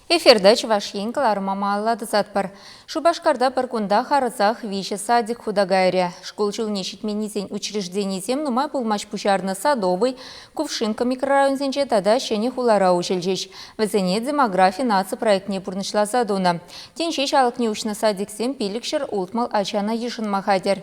Эфирта Чӑваш Ен кӑларӑма малалла тӑсатпӑр. Шупашкарта пӗр кунта харӑсах виҫӗ садик хута кайрӗ. Шкул ҫулне ҫитменнисен учрежденийӗсем нумай пулмасть пуҫарнӑ Садовый, Кувшинка микрорайонсенче тата Ҫӗнӗ хулара уҫӑлчӗҫ. Вӗсене Демографи наци проектне пурнӑҫласа тунӑ. Тин ҫеҫ алӑкне уҫнӑ садиксем 560 ачана йышӑнма хатӗр.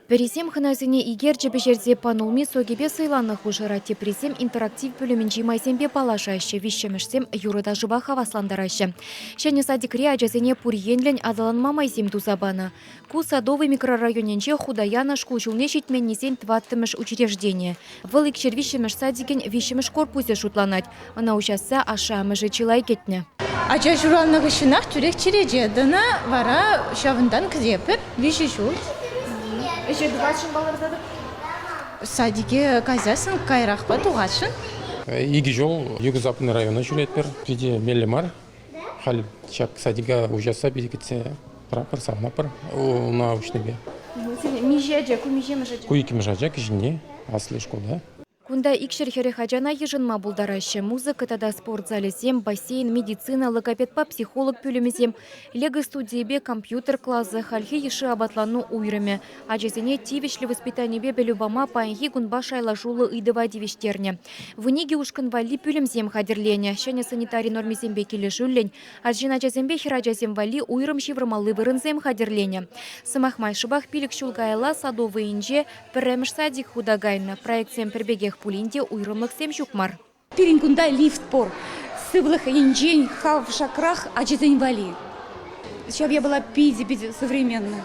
Пӗрисем хӑнасене икерчӗ пӗҫерсе панулми сокӗпе сӑйланнӑ хушӑра теприсем интерактив пӳлӗмӗнчи майсемпе паллашаҫҫӗ, виҫҫӗмӗшсем юрӑ-ташӑпа хаваслантараҫҫӗ. Ҫӗнӗ садикре ачасене пур енлӗн аталанма майсем туса панӑ. Ку Садовый микрорайонӗнче хута янӑ шкул ҫулне ҫитменнисен тӑваттӑмӗш учрежденийӗ. Вӑл икҫӗр виҫҫӗмӗш садикӗн виҫҫӗмӗш корпусӗ шутланать. Ӑна уҫасса ашшӗ-амӑшӗ чылай кӗтнӗ. Ача ҫуралнӑ хыҫҫӑнах тӳрех чӳрече тӑнӑ, вара ҫавӑнтан кӗтепӗр виҫӗ ҫул. Ӗҫе тухасшӑн палӑртатӑп. Садике кайсассӑн каярахпа тухасшӑн. Икӗ ҫул Юго-Западный района ҫӳретпӗр. Питӗ меллӗ мар. Халь ҫак садика уҫасса питӗ кӗтсе тӑратпӑр, савӑнатпӑр ӑна уҫнипе. Миҫе ача? Ку миҫемӗш ача? Ку иккӗмӗш ача, кӗҫӗнни, асли шкулта. Кунта 240 ачана йышӑнма пултараҫҫӗ. Музыка тата спорт залӗсем, бассейн, медицина, логопедпа психолог пӳлӗмӗсем, лего-студийӗпе компьютер класӗ, хальхи йышши апатлану уйрӑмӗ. Ачасене тивӗҫлӗ воспитанипе пӗлӳ пама паянхи кунпа шайлашуллӑ ыйтӑва тивӗҫтернӗ. 12 ушкӑн валли пӳлӗмсем хатӗрленӗ. Ҫӗнӗ санитари нормисемпе килӗшӳллӗн Арҫын ачасемпе хӗрачасем валли уйрӑм ҫывӑрмалли вырӑнсем хатӗрленӗ. Сӑмах май, шӑпах пилӗк ҫул каялла Садовӑйӗнче пӗрремӗш садик хута кайнӑ. Проектсем пӗр пекех пулин те уйрӑмлӑхсем ҫук мар. Пирӗн кунта лифт пур. Сывлӑх енчен хавшакрах ачасен валли. Ҫав япала питӗ-питӗ современный.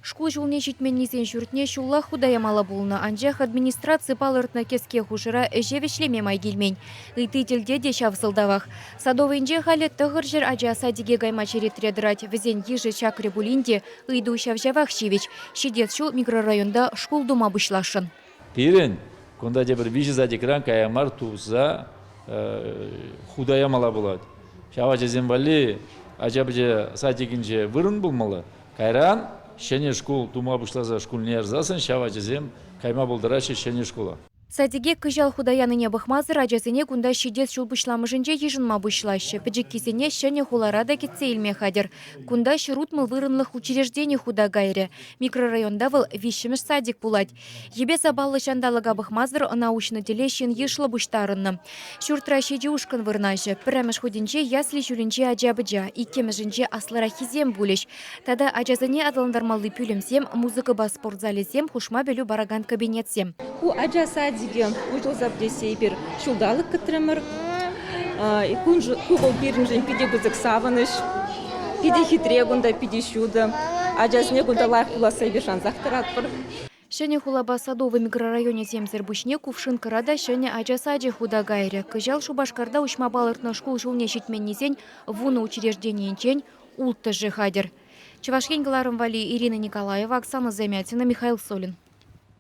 Шкул ҫулне ҫитменнисен ҫуртне ҫуллах хута ямалла пулнӑ, анчах администраци палӑртнӑ кӗске хушӑра ӗҫе вӗҫлеме май килмен. Ытти тӗлте те ҫав сӑлтавах. Садовӑйӗнче халӗ 900 ача садике кайма черетре тӑрать. Вӗсен йышӗ чакрӗ пулин те ыйту ҫав-ҫавах ҫивӗч. Ҫитес ҫул микрорайонта шкул тума пуҫласшӑн. Пирӗн кунта тепӗр виҫӗ садикран кая мар туса хута ямалла пулать. Ҫав ачасем валли ача-пӑча садикӗнче вырӑн пулмалла. Кайран ҫӗнӗ шкул тума пуҫласа шкулне ярсассӑн ҫав ачасем кайма пултараҫҫӗ ҫӗнӗ шкула. Садике кӑҫал хута янине пӑхмасӑр ачасене кунта ҫитес ҫул пуҫламӑшӗнче йышӑнма пуҫлаҫҫӗ. Пӗчӗккисене ҫӗнӗ хулара та кӗтсе илме хатӗр. Кунта 160 вырӑнлӑх учреждени хута кайрӗ. Микрорайонта вӑл виҫҫӗмӗш садик пулать. Йӗпе-сапаллӑ ҫанталӑка пӑхмасӑр ӑна уҫнӑ тӗле ҫын йышлӑ пуҫтарӑннӑ. Ҫуртра ҫичӗ ушкӑн вырнаҫӗ. Пӗрремӗш хутӗнче ясли ҫулӗнчи ача-пӑча, иккӗмӗшӗнче аслӑраххисем пулӗҫ. Тата ачасене аталантармалли пӳлӗмсем, музыкӑпа спорт залӗсем, хушма пӗлӳ паракан кабинетсем. Ку ача садикӗ уҫӑлса пӗтессе эпир ҫулталӑк кӗтрӗмӗр. Ку вӑл пирӗншӗн питӗ пысӑк савӑнӑҫ. Питӗ хитре кунта, питӗ ҫутӑ. Ачасене кунта лайӑх пуласса эпир шансах тӑратпӑр. Ҫӗнӗ хулапа Садовый микрорайонӗсемсӗр пуҫне Кувшинкӑра та ҫӗнӗ ача сачӗ хута кайрӗ. Кӑҫал Шупашкарта уҫма палӑртнӑ шкул ҫулне ҫитменнисен вунӑ учрежденийӗнчен улттӑшӗ хатӗр. Чӑваш Ен кӑларӑм валли Ирина Николаева, Оксана Замятина, Михаил Солин.